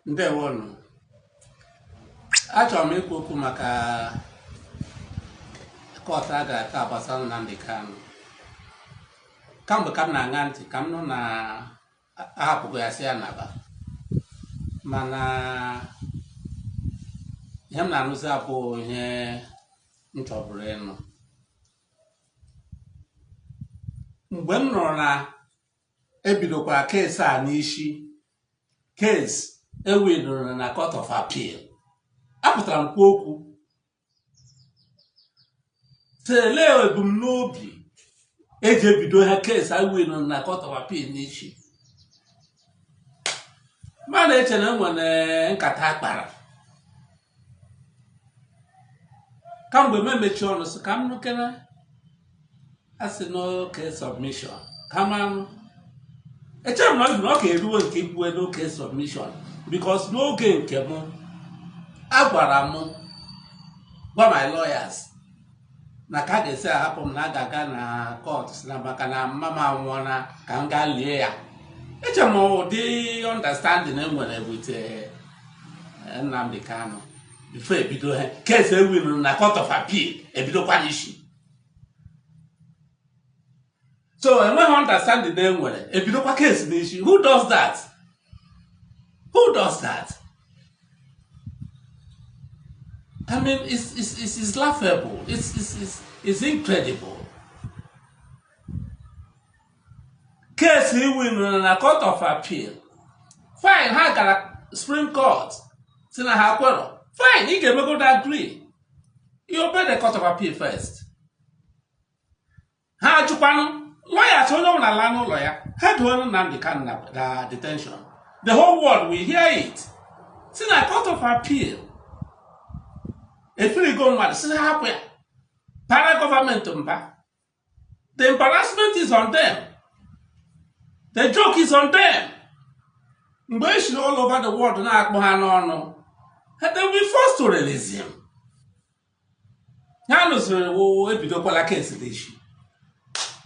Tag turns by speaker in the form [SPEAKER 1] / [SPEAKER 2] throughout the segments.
[SPEAKER 1] Ndewonụ. Achọrọ m ikwu okwu maka court a gara taa gbasara Nnamdi Kanu. Kamgbe ka m na-aṅa ntị ka m nụ na ahapụgo ya sị ya naba, mana ihe m na-anụzi abụghị ihe m chọburu ịnụ. Mgbe m nụrụ na ebidokwara case a n'isi, case ewinụrụ na court of appeal, apụtara m kwuo okwu telee ebumnobi eji ebido ha case ewinụrụ na court of appeal n'isi. Ma na-eche na enwere nkata akpara kamgbe m emechi ọnụ sị ka m nụkene a sị no case submission ka m anụ. Echere m na ọ na ọ ka eruo nke ikwuwe no case submission, because n'oge nke mụ agwara m gwa my lawyers na ka a ga-esi ahapụ m na a ga-aga na court si na maka na mma m anwụọna ka m gaa lie ya. Eche m ụdị understanding e nwere with Nnamdi Kanu before ebido ha case ewinuru na court of appeal ebidokwa n'isi. So enweghị understanding e nwere, ebidokwa case n'isi. Who does that? Who does that? I mean, it's laughable. It's incredible. Case ewinuru na court of appeal, fine. Ha gara Supreme Court si na ha kwerọ, fine. Ị ga-emegodo agree, you obey the court of appeal first. Ha ajụkwanụ lawyers, onye ọbụla laa n'ụlọ ya, ha dowenụ Nnamdi Kanu na detention. The whole world will hear it. Si na court of appeal efirigo mmadụ si ha hapụ ya para gọọmenti mba. The embarrassment is on them, the joke is on them. Mgbe e siri all over the world na-akpọ ha n'ọnụ, they will be forced to release him. Ha nụsịrị wụ ebidokwala case n'isi.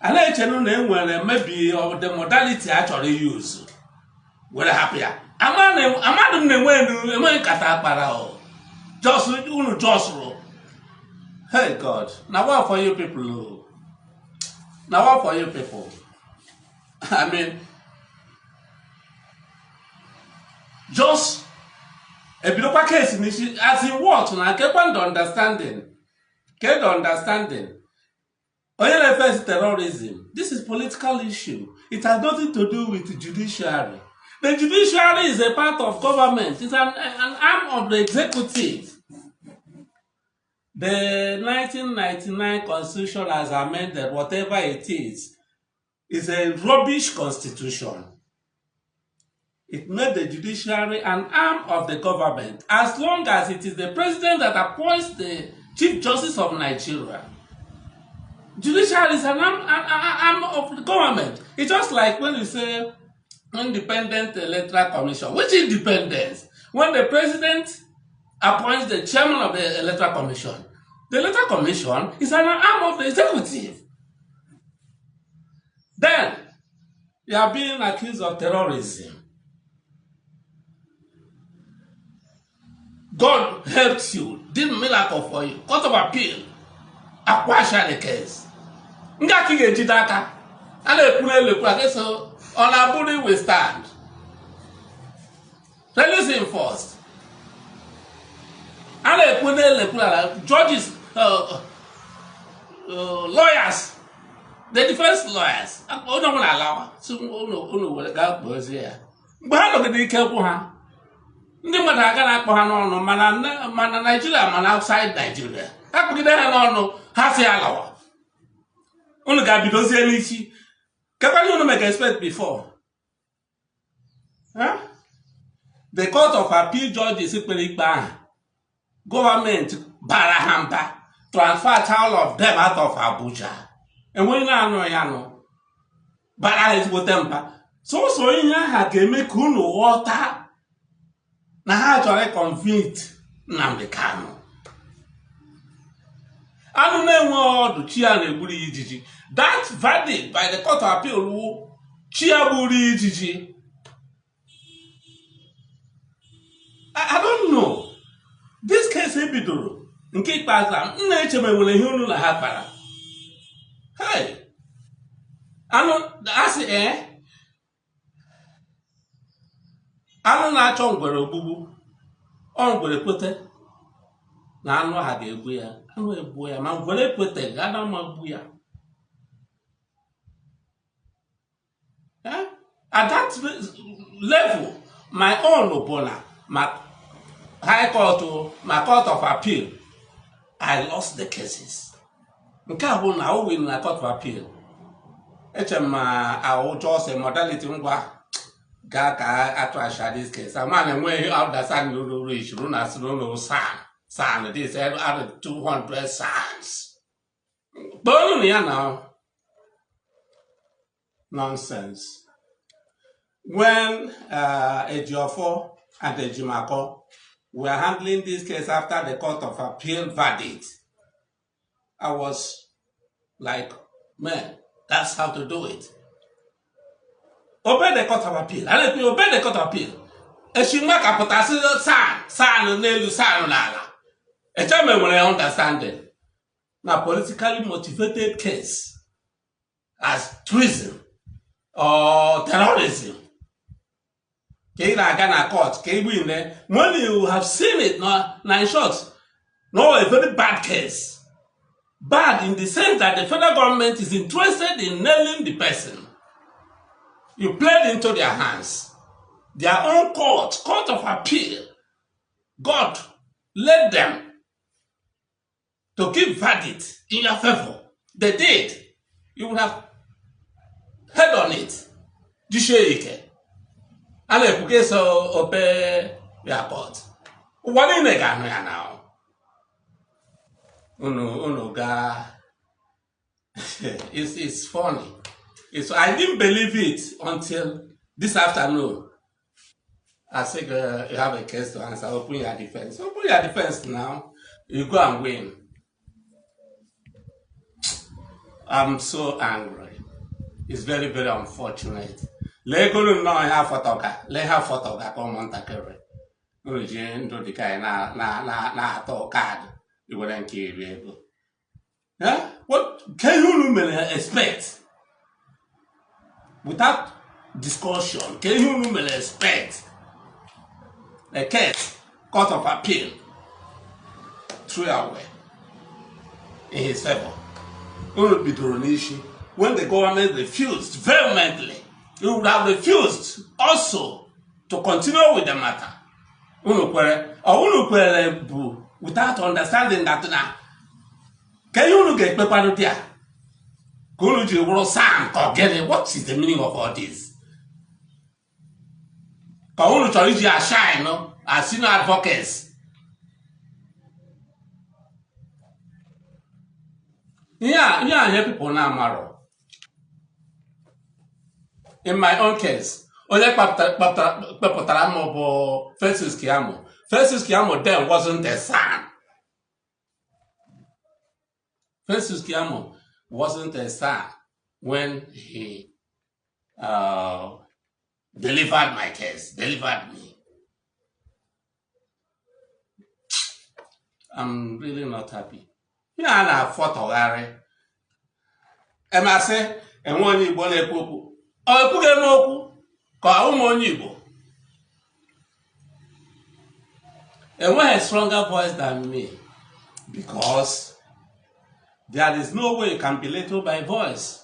[SPEAKER 1] A na-echenu na enwere maybe of the modality a chọrọ use were hapụ ya. Amadụ m na-enwe enweghị nkata akpara o just unu just rụ. Hey God, na what for you people o, na what for you people. I mean, just ebidokwa case n'isi as in what? Na kekwa the understanding, ke the understanding onye na-eface terrorism? This is political issue. It has nothing to do with judiciary. The judiciary is a part of government. It's an arm of the executive. The 1999 constitution as amended, whatever it is a rubbish constitution. It made the judiciary an arm of the government. As long as it is the president that appoints the Chief Justice of Nigeria, judiciary is an arm of the government. It's just like when you say independent electoral commission. Which independence? When the president appoints the chairman of the electoral commission, the electoral commission is an arm of the executive. Then you are being accused of terrorism. God helped you, did miracle for you. Court of appeal akwasha the case. Ndị aka ị ga-ejide aka a na-ekwu n'elu ekwu aka so ọ na-abụrụ we stand. Release him first. A na-ekwu n'elu ekwu ala, judges, lawyers, the defense lawyers, onye ọbụla alawa si unu were gaa kpozie ya. Mgbe ha nọgide ike kwụ ha, ndị mmadụ aga na-akpọ ha n'ọnụ, mana Naijiria mana outside Nigeria, akpụgide ha n'ọnụ, ha si alawa. Unu ga-abidozie n'isi kekwanye unu mega expect before. Huh? The court of appeal judges kpere ikpe ahụ, gọọmenti bara ha mba, transfer all of them out of Abuja. Enweghị na-anụ ya nụ bara ha ezigbote mba. Sọsọ ihe aha ga-eme ka unu ghọta na ha chọrọ ịconvict Nnamdi Kanu. Anụ na-enweghị ọdụ, chi ya na-egburu ya ijiji. That verdict by the court of appeal wụ chi ya gburu ijiji. Since e bidoro nke ikpeazụ a, m na-eche ma enwere ihe unu na ha kpara. Hey! Anụ asị ee anụ na-achọ ngwere ogbugbu, ọ ngwere kwete na anụ ha ga-egbu ya, anụ egbuo ya, ma ngwere ekweteghị, anụ ama gbu ya. Eh? At that level, my own bụ na ma high court o, ma court of appeal, I lost the cases. Nke a bụ na o win na court of appeal. Eche m ma ahụ just a modality ngwa gaa ka atụghachi this case. Ama na enweghị understanding unu reach unu asị na unu SAN SAN this out of 200 SANs. Kpọọ ya na nonsense. When Ejiofor and Ejimakor were handling this case after the Court of Appeal verdict, I was like, man, that's how to do it. Obey the Court of Appeal. I let me obey the Court of Appeal. Eshima pụtasị SAN SAN n'elu SAN n'ala. Eche m enwere understanding na politically motivated case as treason or terrorism ka ị na-aga na court ka ị win when you have seen it na in short, no, a very bad case, bad in the sense that the federal government is interested in nailing the person. You played into their hands. Their own court, Court of Appeal, God led them to give verdict in your favor. They did. You would have head on it. Jisie ike. A na-ekwu ka eso obey ya court. Ụwa niile ga-anụ ya na unu gaa. It's funny. I didn't believe it until this afternoon. I said, you have a case to answer. Open your defense. Open your defense now. You go and win. I'm so angry. It's very, very unfortunate. Lee golu nnọọ ihe afọtọga, lee ha afọtọga ka ụmụntakịrị unu ji ndụ dị ka anyị na-atọ kaadị iwere nke iri ego. Eh? What ka ihe unu mere expect? Without discussion, ka ihe unu mere expect? A case, Court of Appeal threw away in his favor. Unu bidoro n'isi when the government refused vehemently. You would have refused also to continue with the matter. Unu kwere, or unu kwere bụ without understanding that na ka ihe unu ga-ekpekwanụ dị a ka unu ji wụrụ SAN ka ọ gịnị? What is the meaning of all this? Ka unu chọrọ iji ashine as senior advocates? Ihe a ihe people na-amarọ. In my own case, onye kpepụtara m bụ Festus Keyamo. Festus Keyamo then wasn't a SAN. Festus Keyamo wasn't a SAN when he delivered my case, delivered me. I'm really not happy. Ihe a na-afọtọgharị. Emasị enwe onye Igbo na-ekwu okwu. Ọ ekwughị m okwu ka ụmụ onye Igbo. Enweghị stronger voice than me because there is no way you can belittle my voice.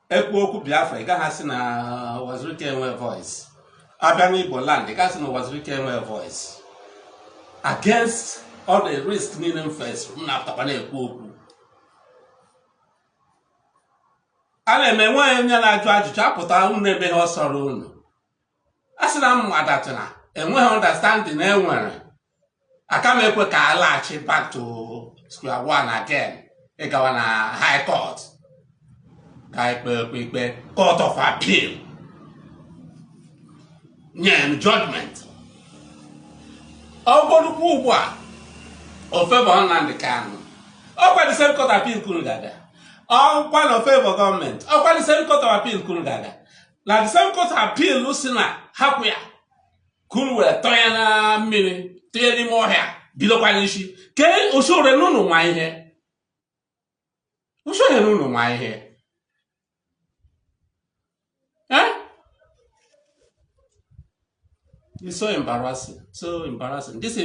[SPEAKER 1] Ekwu okwu Biafra, ị gaghị asị na Uwazuruike enwe voice. Abịa n'Igbo land, ị gaghị asị na Uwazuruike enwe voice. Against all the risk niile m face, m na-apụtakwa na-ekwu okwu. A na-eme nwaanyị onye na-ajụ ajụjụ apụta unu na-eme ihe ọ sọrọ unu. A sị na m adatụna enweghị understanding e nwere. Aka m ekwe ka a laghachi back to square one again, ịgawa na high court ka ikpe ekpe ikpe Court of Appeal nye m judgment. Ọ bụrụkwa ugbu a o favor Nnamdi Kanu, ọkwa the same Court of Appeal kwuru ga-aga. Ọkwa na o favor gọọmenti, ọkwa the same Court of Appeal kwuru ga-aga. Na the same Court of Appeal si na hapụ ya ka unu were tọọ ya na mmiri, tụnye n'ime ọhịa. Bidokwa n'isi kee Osore n'ụnụ nwa ihe, Osore n'ụnụ nwa ihe. Eh? It's so embarrassing, so embarrassing. This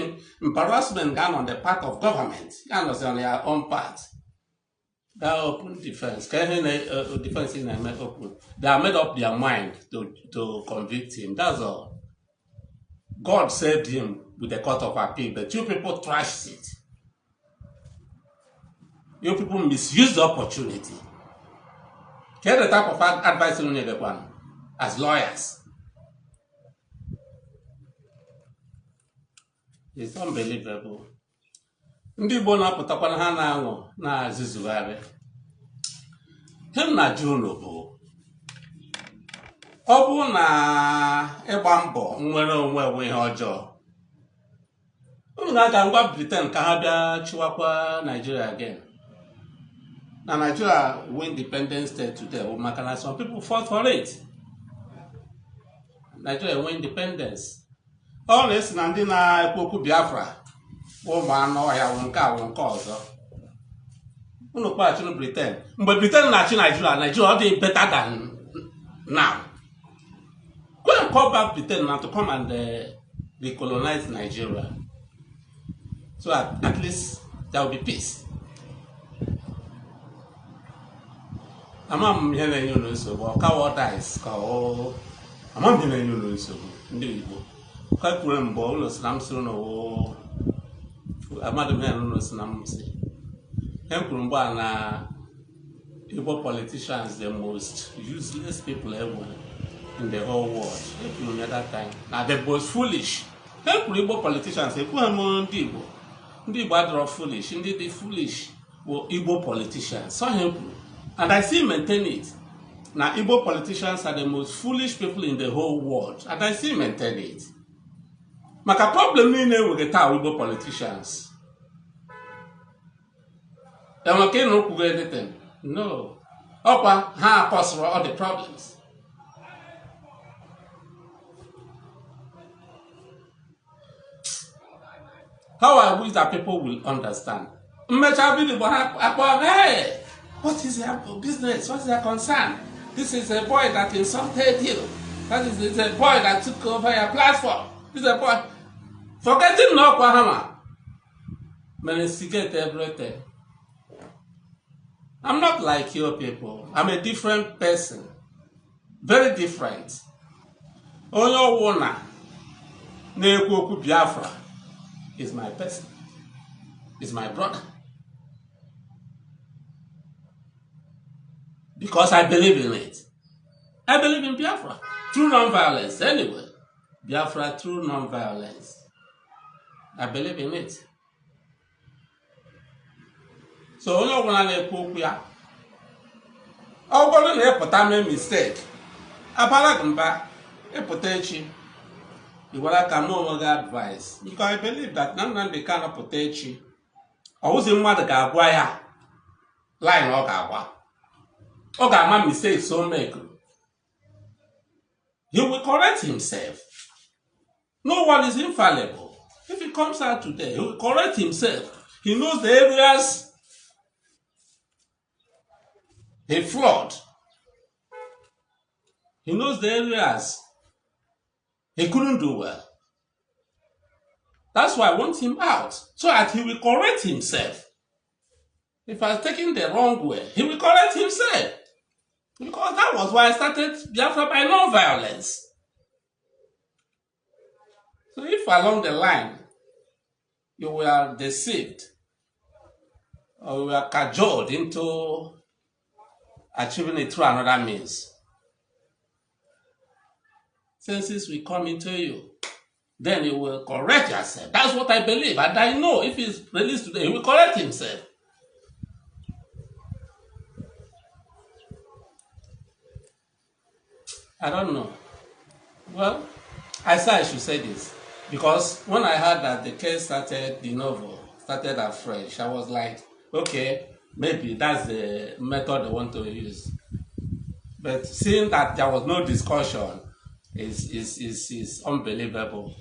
[SPEAKER 1] embarrassment gone on the part of government, ya nọzi on their own part. That open defense, ka ihe na defense na-eme open. They have made up their mind to convict him. That's all. God saved him with the court of appeal, but you people trashed it. You people misused the opportunity. Get the type of advice you need as lawyers. It's unbelievable. Ndị Igbo na-apụtakwana ha na-aṅụ na-azụzugharị. Ihe m na-ajụ unu bụ, ọ bụrụ na ịgba mbọ nnwere onwe bụ ihe ọjọọ, unu ga-aga ngwa Britain ka ha bịa chịwakwa Nigeria again? Na Nigeria win Independence Day today bụ maka na some people fought for it. Nigeria win independence. Ọ na-esi na ndị na-ekwu okwu Biafra bụ ụmụ anụ ọhịa, wụ nke a, wụ nke ọzọ. Unu kpaghachinu Britain. Mgbe Britain na-achị Nigeria, Nigeria ọ dị better than now? Go and call back Britain now to come and recolonize Nigeria so at least there will be peace. Ama m ihe na-enye unu nsogbu. Ọ cowardice ka ọ, ama m ihe na-enye unu nsogbu. Ndị Igbo ka kwuru mbụ, unu si na m sịrị unu wụ, amadụ m ihe unu si na m si. Ihe m kwuru mgbe a na Igbo politicians, the most useless people ever in the whole world. Ekwuru m ya that time na the most foolish. Ihe m kwuru, Igbo politicians. Ekwughị m ndị Igbo. Ndị Igbo adịrọ foolish. Ndị dị foolish bụ Igbo politicians. So ihe m kwuru, and I still maintain it, na Igbo politicians are the most foolish people in the whole world, and I still maintain it, maka problem niile enweghị taa, Igbo politicians. Enwe ka ịnụ kwugo anything? No. Ọkwa ha cause all the problems. How I wish that people will understand. Mmecha video bụ ha akpọ, "Hey, what is their business? What is their concern? This is a boy that insulted you. That is a boy that took over your platform. This is a boy," forgetting na ọkwa ha ma mere instigate everything. I'm not like your people. I'm a different person, very different. Onye ọwụna na-ekwu okwu Biafra is my person, is my brother, because I believe in it. I believe in Biafra through non-violence. Anyway, Biafra through non-violence, I believe in it. So onye ọbụla na-ekwu okwu ya, ọ bụrụ na ịpụta mee mistake, abala gị mba. Ịpụta echi, ị gwara ka mụ onwe gị advice, because I believe that na Nnamdi Kanu pụta echi, ọ wụzi mmadụ ga-agwa ya line ọ ga-agwa, ọ ga-ama mistakes o make. He will correct himself. No one is infallible. If he comes out today, he will correct himself. He knows the areas he flawed. He knows the areas he couldn't do well. That's why I want him out, so that he will correct himself. If I've taken the wrong way, he will correct himself. Because that was why I started Biafra by non-violence. So if along the line you were deceived or you were cajoled into achieving it through another means, senses will come into you. Then you will correct yourself. That's what I believe. And I know if he's released today, he will correct himself. I don't know. Well, I said I should say this because when I heard that the case started de novo, started afresh, I was like, okay, maybe that's the method they want to use. But seeing that there was no discussion is unbelievable.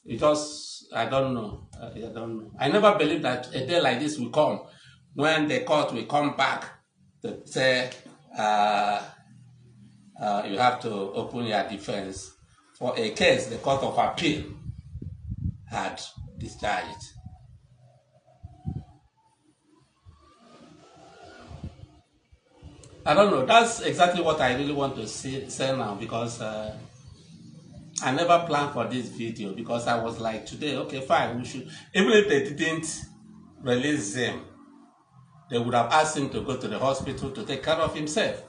[SPEAKER 1] It just, I don't know. I don't know. I never believed that a day like this will come when the court will come back to say you have to open your defense for a case the Court of Appeal had discharged. I don't know. That's exactly what I really want to say now, because I never planned for this video, because I was like, today, okay, fine, we should, even if they didn't release him, they would have asked him to go to the hospital to take care of himself.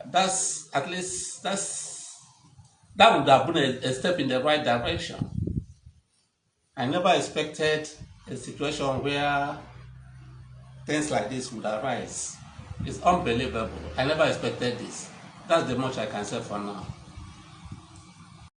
[SPEAKER 1] That's, at least, that would have been a step in the right direction. I never expected a situation where things like this would arise. It's unbelievable. I never expected this. That's the much I can say for now.